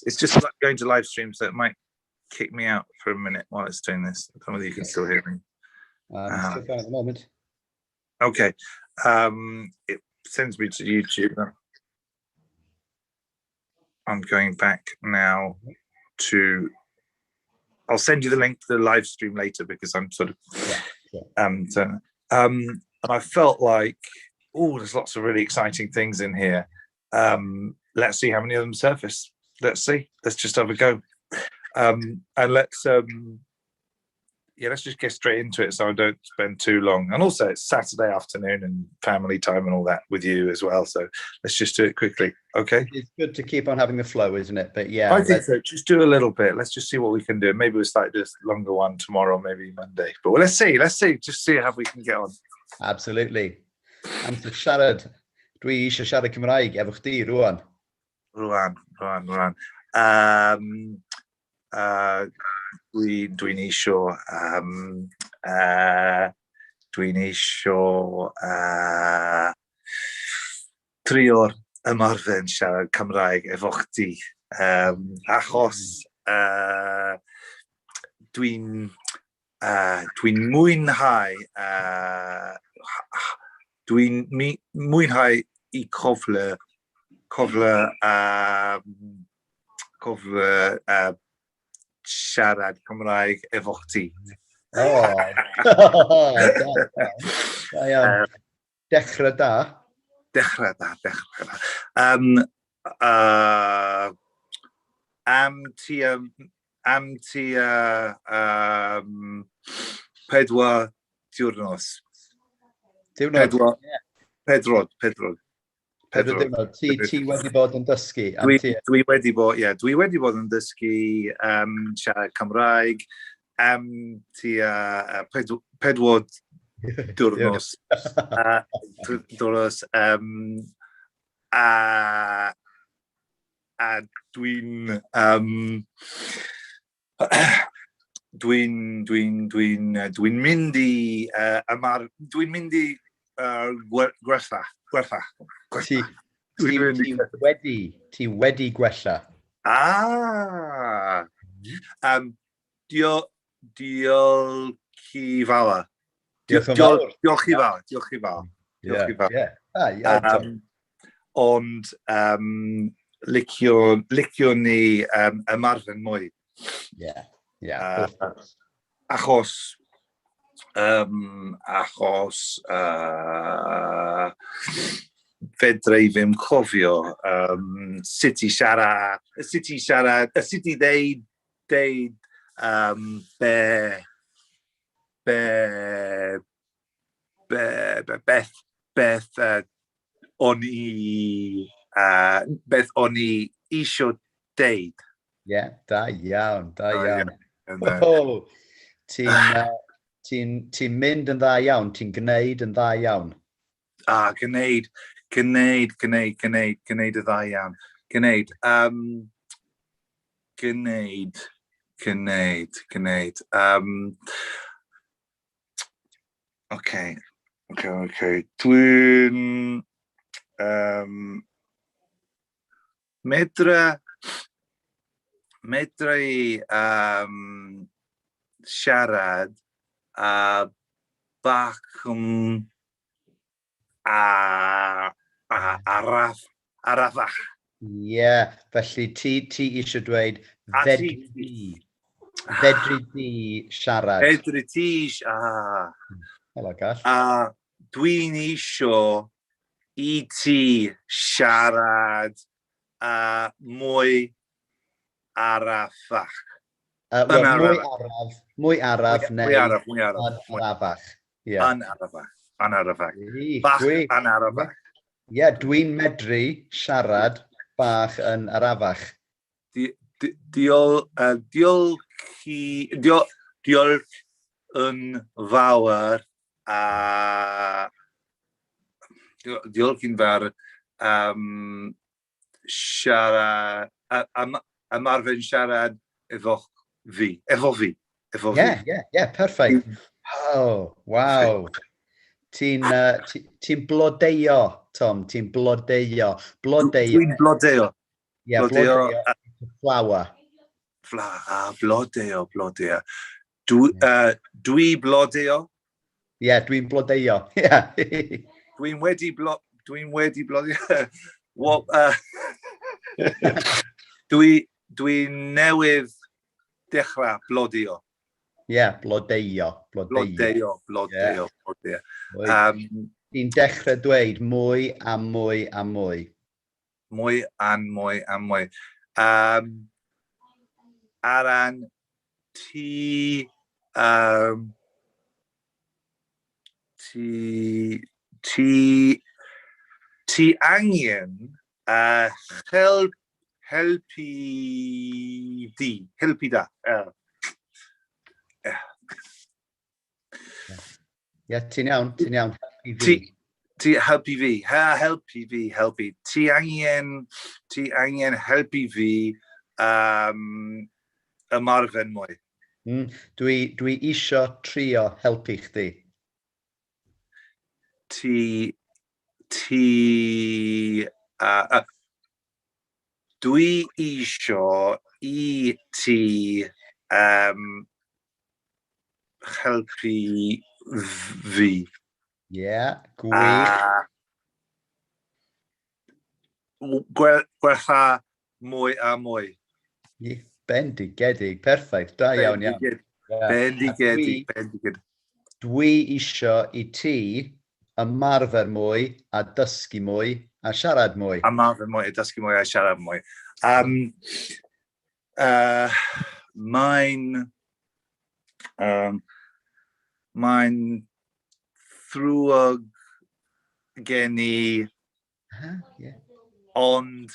It's just like going to live stream, so it might kick me out for a minute while it's doing this. I don't know whether you can still hear me. Still fine at the moment. Okay. It sends me to YouTube. I'm going back now to. I'll send you the link to the live stream later because I'm sort of. And I felt like, oh, there's lots of really exciting things in here. Let's see how many of them surface. Let's see. Let's just have a go. And let's yeah, let's just get straight into it so I don't spend too long. And also it's Saturday afternoon and family time and all that with you as well. So let's just do it quickly. Okay. It's good to keep on having the flow, isn't it? But yeah. I think so. Just do a little bit. Let's just see what we can do. Maybe we'll start this longer one tomorrow, maybe Monday. But well, let's see. Let's see. Just see how we can get on. Absolutely. Amser siarad. Dwi eisiau siarad Cymraeg efo chdi rwan. Rwan, rwan, rwan. Dwi'n isio dwi'n isio trio'r ymarfer yn siarad Cymraeg efo chdi. Achos dwi'n mwynhau dwi'n mwynhau i cofle siarad Cymraeg efo chdi. Oh, da iawn. Dechrau da. Dechrau da, dechrau da. Am tua 4 diwrnos. Diwrnod. Pedwar, pedrod, pedrod. 4 diwrnod. Ti wedi bod yn dysgu? Am Dwi wedi bod, ie, yeah, dwi wedi bod yn dysgu siarad Cymraeg am tua 4 diwrnos. Diwrnos a dwi'n mynd i dwi'n mynd i gwella, gwella, gwella. Ti, ti wedi gwella. Ah! Diolch i fawr. Diolch yn fawr. Diolch i fawr, diolch i fawr. Diolch i fawr. Yeah. Ah, iawn, Tom. Ond licio ni ymarfer mwy. Yeah, of course. Achos fedra i ddim cofio sut i siarad, sut i ddeud be, be, beth, beth o'n i, beth o'n i isio deud. Yeah, da iawn, da Da iawn. Ynde? Oh, ti'n ti mynd yn dda iawn, ti'n gwneud yn dda iawn. Ah, gwneud, gwneud, gwneud, gwneud, gwneud y dda iawn. Gwneud, gwneud, gwneud, gwneud. Okay. Dwi'n medra i siarad a bach yn a araf, arafach. Ie, yeah, felly ti eisiau dweud A fedri di, fedri di siarad. Fedri ti, ah. Helo, gall. A dwi'n isio i ti siarad mwy arafach. Wel, Yn mwy arafach. Araf, mwy araf neu Mwy araf, mwy araf. Yn arafach. Ie. Yeah. Yn arafach, yn arafach. Gwych, Bach gwych. yn arafach. Ie, yeah, dwi'n medru siarad bach yn arafach. Diolch i, diolch yn fawr a diolch yn fawr siarad, ymarfer siarad efo fi, efo fi, efo Ie, fi. ie, perffaith. Oh, waw. Ti'n ti blodeuo, Tom, ti'n blodeuo. Blodeuo. Dwi'n blodeuo. Ie, blodeuo, blodeuo. Flower. Fla, a blodeo, blodeo. Dwi, dwi blodeo. Ie, yeah, dwi'n blodeuo. Ie. Dwi'n wedi blo... Dwi'n wedi blodeuo. What, dwi, dwi newydd dechrau blodeuo. Ie, yeah, blodeuo. Blodeuo, blodeuo, blodeuo. Yeah. Blodeuo. Ti'n dechrau dweud mwy a mwy a mwy. Mwy a mwy a mwy. Aran, ti... ti... Ti... Ti angen help, helpu di. Helpu da. Ie, ti'n iawn, ti'n iawn. Helpu fi. Ti, helpu fi. Ha, helpu fi, helpu. Ti angen helpu fi ymarfer mwy. Dwi isio trio helpu chdi. Ti, ti, dwi isio i ti helpu fi. Ie, yeah, gwych. Gwella mwy a mwy. Bendigedig, perffaith, da iawn iawn. Bendigedig, bendigedig. Dwi isio i ti ymarfer mwy a dysgu mwy a siarad mwy. Ymarfer mwy a dysgu mwy a siarad mwy. Mae'n ddrwg gen i, ond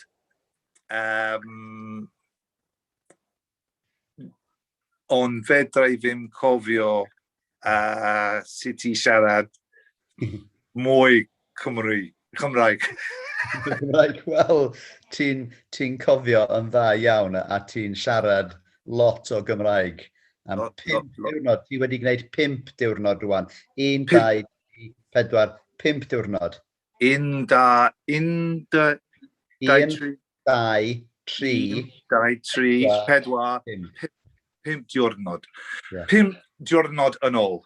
ond fedra i ddim cofio sut i siarad mwy Cymru, Cymraeg. Cymraeg, wel, ti'n ti cofio yn dda iawn a ti'n siarad lot o Gymraeg. Am lot, 5 diwrnod, ti wedi gwneud 5 diwrnod rwan. 1, 2, 3, 4, 5 diwrnod. 1, 2, 1, 2, 3, 2, 3, 2, 3, 4, 5 diwrnod. 5 diwrnod yn ôl.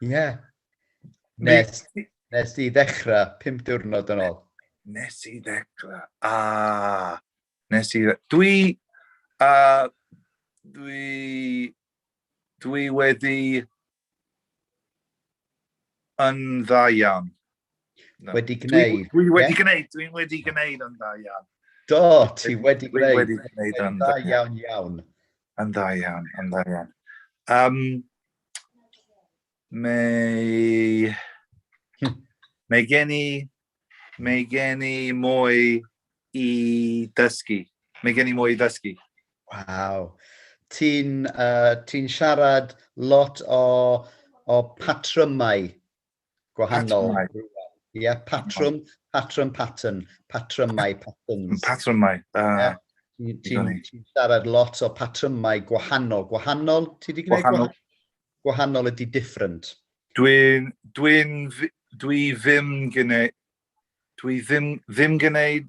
Ie. Yeah. Nes i ddechrau 5 diwrnod yn ôl. Nes i ddechrau. Ah, nes i... Dwi wedi yn dda iawn. No. Wedi gwneud. Dwi wedi gwneud, dwi'n wedi gwneud yn dda iawn. Do, ti wedi gwneud. Dwi wedi gwneud yn dda iawn iawn. Yn dda iawn, yn dda iawn. Mae gen i mwy i dysgu. Mae gen i mwy i ddysgu. Waw. Ti'n siarad lot o patrymau gwahanol. Ie, yeah, patrwm, patrwm, pattern, patrymau, patterns. Patrymau. Ti'n siarad lot o patrymau gwahanol. Gwahanol, ti di gwneud gwahanol? Gwahanol ydy different. Dwi ddim gwneud. Dwi ddim gwneud.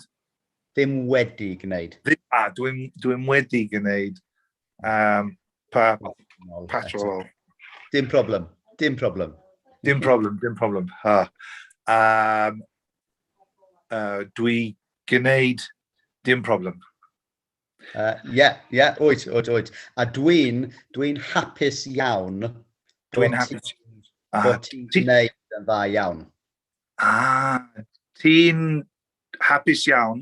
Ddim wedi gwneud. Dwi'n wedi gwneud patrol. Dim problem, dim problem. Dim problem, dim problem. Dwi gwneud dim problem. Ie, wyt. A dwi'n hapus iawn. Dwi'n hapus. Bod ti'n gwneud yn dda iawn. Ti'n hapus iawn.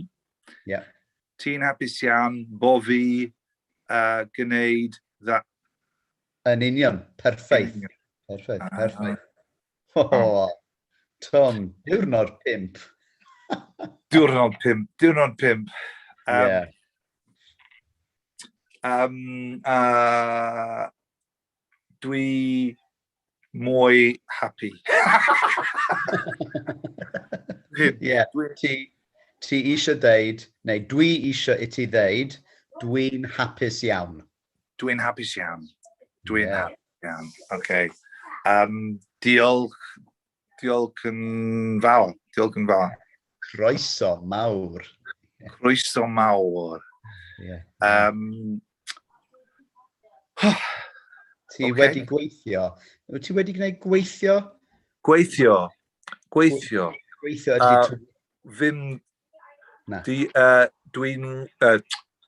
Ie. Ti'n hapus iawn bo fi gwneud dda. Yn union, perffaith. Perffaith, perffaith. Oh, Tom, diwrnod 5. Diwrnod 5, diwrnod 5. Yeah. Dwi mwy happy. Ie, ti eisiau deud, neu dwi eisiau i ti ddeud, dwi'n hapus iawn. Dwi'n hapus iawn. Dwi'n hapus iawn. Okay. Diolch yn fawr. Diolch yn fawr. Croeso mawr. Croeso mawr. Yeah. Ti wedi gweithio. Wyt ti wedi gwneud gweithio? Gweithio. Gweithio. Gweithio ydy... Ddim... Na. Di, dwi'n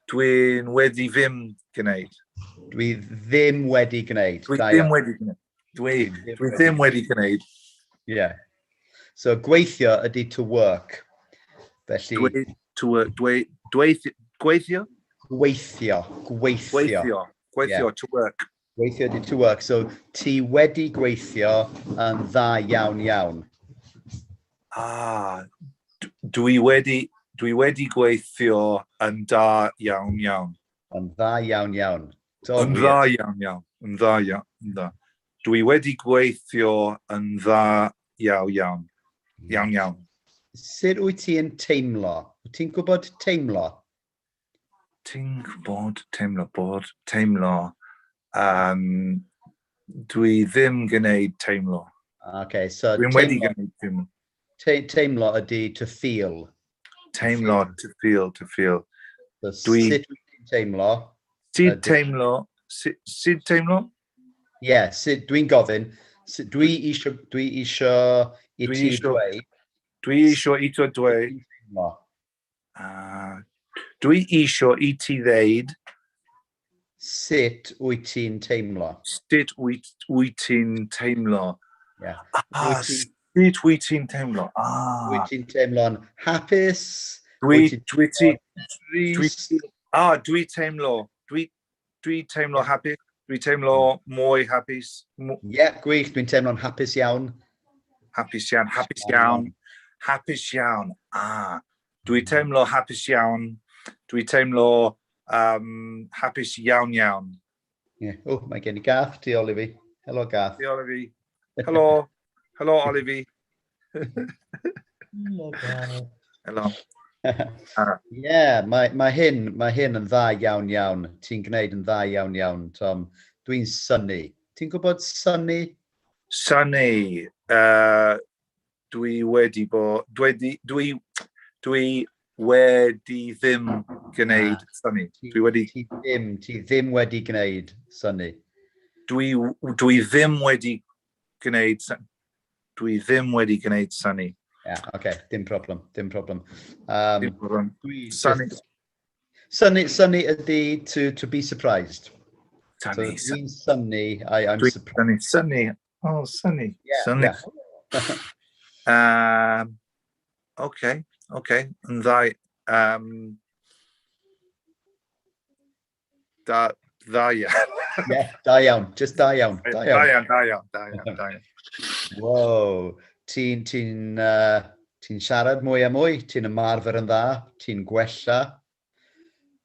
dwi wedi ddim gwneud. Dwi ddim wedi gwneud. Dwi ddim wedi gwneud. Dwi, dwi ddim wedi gwneud. Yeah. So gweithio ydy to work. Felly... Dwi, to work. Dwi, dwi, gweithio? Gweithio. Gweithio. Gweithio. Gweithio, yeah. To work. Gweithio ydy to work. So ti wedi gweithio yn dda iawn iawn. Ah, dwi wedi gweithio yn da iawn iawn. Yn dda iawn iawn. Yn dda iawn iawn. Yn dda iawn. Yn dda. Dwi wedi gweithio yn dda iawn iawn. Iawn iawn. Sut wyt ti'n teimlo? Wyt ti'n gwybod teimlo? Ti'n gwybod teimlo, bod teimlo. Dwi ddim gwneud teimlo. Okay, so Dwi'n wedi gwneud teimlo. Teimlo ydy to feel. Teimlo, to feel, to feel. So, sut wyt ti'n teimlo? Sut teimlo? Sut teimlo? Ie, yeah, sut dwi'n gofyn, dwi isio i ti dweud. Dwi isio i ti dweud. Dwi isio i ti ddeud. Sut wyt ti'n teimlo? Sut wyt ti'n teimlo? Yeah. Ah, sut wyt ti'n teimlo? Ah. Wyt ti'n teimlo'n hapus? Dwi, ah, dwi teimlo. Dwi teimlo hapus. Dwi teimlo mwy hapus. Ie, yeah, gwych. Dwi'n teimlo'n hapus iawn. Hapus iawn, hapus iawn. Hapus iawn. Ah, dwi teimlo hapus iawn. Dwi teimlo hapus iawn iawn. Yeah. Oh, mae gen i gath tu ôl i fi. Helo, gath. Tu ôl i fi. Helo. Helo, Olivi. Helo, gath. Helo. Ie, yeah, mae hyn yn dda iawn iawn. Ti'n gwneud yn dda iawn iawn, Tom. Dwi'n synnu. Ti'n gwybod synnu? Synnu. Dwi wedi bod... Dwi wedi ddim gwneud synnu. Dwi wedi... Ti ddim wedi gwneud synnu. Dwi ddim wedi gwneud. Dwi ddim wedi gwneud synnu. Ie, yeah, okay, dim problem, dim problem. Dim problem. Synnu. Synnu, synnu ydy to be surprised. Synnu. So, dwi'n synnu, I'm surprised. Synnu, synnu. Oh, synnu. Yeah, synnu. Yeah. Okay. Yn dda. Da, dda iawn. Yeah, da iawn. Just da iawn. Da iawn. Da iawn, da iawn, da iawn, da iawn. Wow. Ti'n ti ti siarad mwy a mwy, ti'n ymarfer yn dda, ti'n gwella.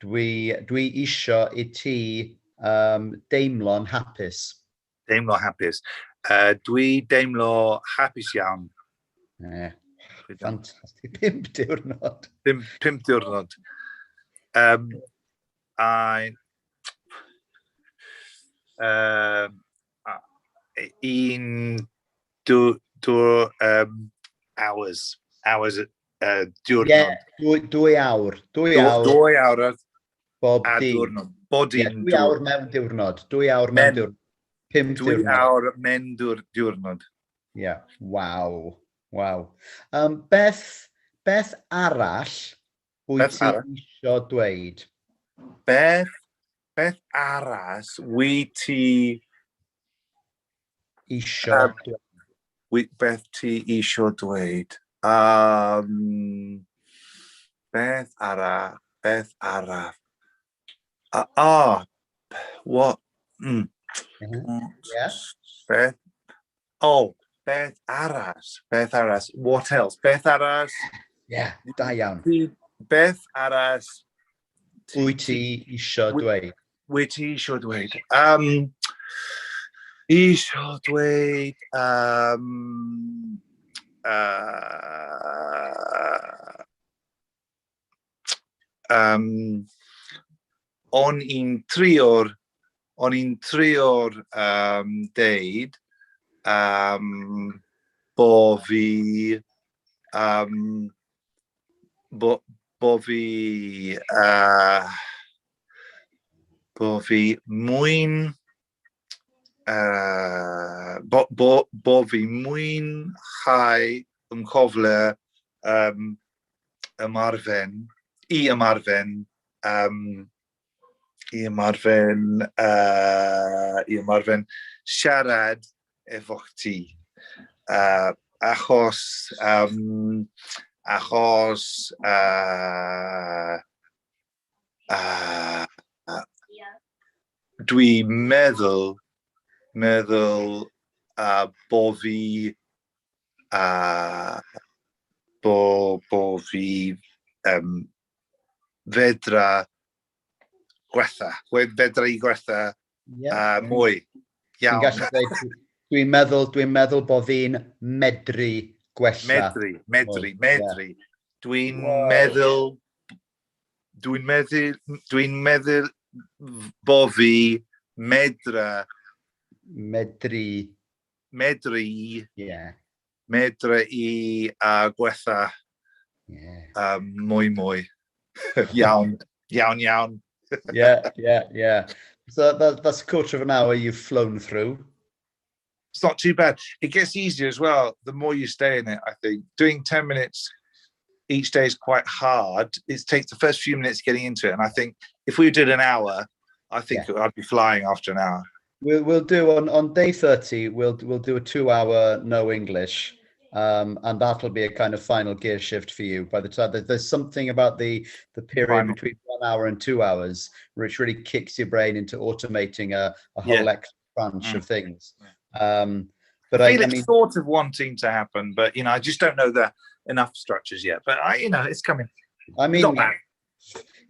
Dwi isio i ti deimlo'n hapus. Deimlo hapus. Dwi deimlo hapus iawn. Yeah. Fantastic. 5 diwrnod. 5 diwrnod. I, un, dw, hours. Hours diwrnod. Yeah, 2 awr. 2 awr. 2 awr bob a dydd. Diwrnod. Bod Yeah, 2 awr mewn diwrnod. 2 awr mewn diwrnod. 5 Dwy diwrnod. awr mewn diwrnod. Yeah. Waw. Waw. Beth arall wyt Beth ti arall? isio dweud? Beth arall wyt ti Isio dweud. Beth ti isio dweud? Beth arall? Beth arall? Ah, what? Yeah. Beth? Oh, beth arall? Beth arall? What else? Beth arall? Yeah, da iawn. Beth arall? Wyt ti isio dweud? Wyt ti isio dweud? Isio dweud. O'n i'n trio'r deud bo fi Bo fi mwyn bo fi mwynhau ymchofle ymarfer i ymarfer i ymarfer i ymarfer siarad efo chdi. Achos dwi'n meddwl bo fi bo fi fedra gwella, fedra i gwella mwy. Iawn. Gallu dweud, dwi'n meddwl bod fi'n medru gwella. Medru, medru, medru. Dwi'n meddwl bo fi medra Medru. Medru medra i a gwella mwy mwy. Iawn, iawn, iawn. Yeah. So that's a quarter of an hour you've flown through. It's not too bad. It gets easier as well the more you stay in it, I think. Doing 10 minutes each day is quite hard. It takes the first few minutes getting into it. And I think if we did an hour, I think I'd be flying after an hour. We'll do on day 30, we'll do a 2-hour no English. And that'll be a kind of final gear shift for you. By the time there's something about the period Final. Between 1 hour and 2 hours, which really kicks your brain into automating a whole extra branch of things. But I feel I it's mean, sort of wanting to happen, but I just don't know the enough structures yet. But it's coming. I mean, Not bad.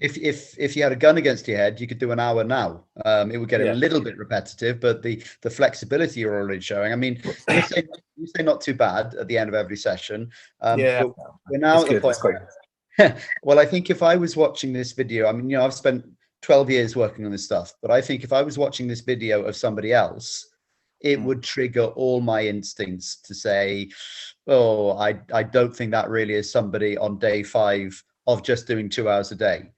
if you had a gun against your head, you could do an hour now. It would get a little bit repetitive, but the flexibility you're already showing. I mean, you say not too bad at the end of every session. But we're now It's at the good, point. It's great. Well, I think if I was watching this video, I mean, I've spent 12 years working on this stuff, but I think if I was watching this video of somebody else, it would trigger all my instincts to say, "Oh, I don't think that really is somebody on day 5 of just doing 2 hours a day."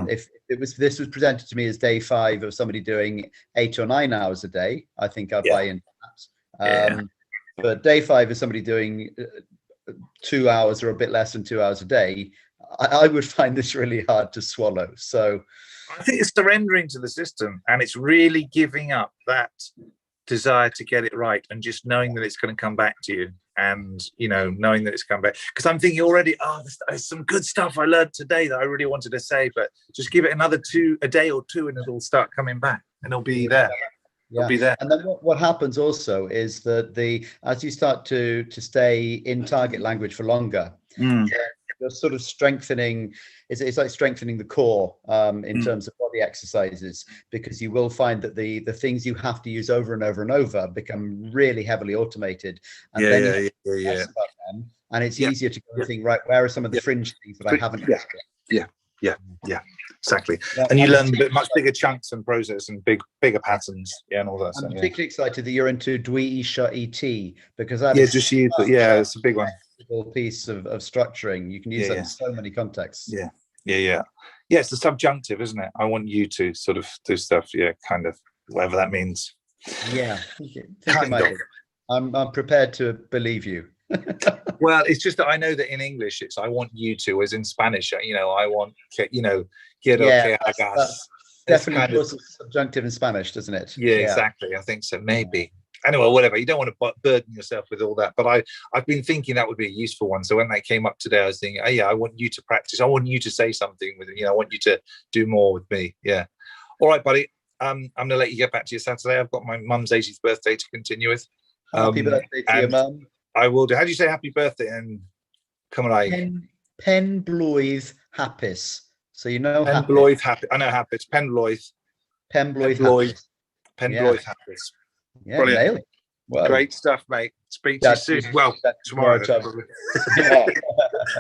If it was this was presented to me as day 5 of somebody doing 8 or 9 hours a day, I think I'd buy into that. But day 5 is somebody doing 2 hours or a bit less than 2 hours a day, I would find this really hard to swallow. So I think it's surrendering to the system and it's really giving up that desire to get it right and just knowing that it's going to come back to you and knowing that it's come back, because I'm thinking already, "Oh, there's some good stuff I learned today that I really wanted to say," but just give it another two a day or two and it'll start coming back and it'll be there. It'll be there. And then what happens also is that the as you start to stay in target language for longer, you're sort of strengthening. It's like strengthening the core in terms of body exercises, because you will find that the things you have to use over and over and over become really heavily automated, and then you have less about them, and it's easier to go and think, "Right, where are some of the fringe things that I haven't used yet?" Yeah, exactly. Yeah, And you I'm learn a bit much bigger chunks and process and bigger patterns, yeah, and all that I'm stuff, yeah. particularly excited that you're into dwi isio i ti, because that is Just you, but yeah, it's a big one. Flexible piece of structuring. You can use that in so many contexts. Yeah. It's the subjunctive, isn't it? I want you to sort of do stuff. Yeah, kind of whatever that means. Yeah, I think it Kind might of. be. I'm prepared to believe you. Well, it's just that I know that in English it's "I want you to," as in Spanish, I want que, quiero que hagas. That's It's definitely kind of- causes subjunctive in Spanish, doesn't it? Yeah, exactly. I think so. Maybe. Anyway, whatever. You don't want to burden yourself with all that. But I've been thinking that would be a useful one. So when that came up today, I was thinking, "Oh yeah, I want you to practice. I want you to say something with, I want you to do more with me." Yeah. All right, buddy. I'm gonna let you get back to your Saturday. I've got my mum's 80th birthday to continue with. Happy birthday to your And mum. I will do. How do you say happy birthday in Cymraeg? Pen blwydd hapus. So you know Pen happy. blwydd happy. I know hapus. Pen blwydd. Pen blwydd Pen blwydd. hapus. Pen blwydd hapus. Yeah, Brilliant. nailed it. Well, Great stuff, mate. Speak to you soon. Well, that's tomorrow tomorrow then, time. probably. Yeah.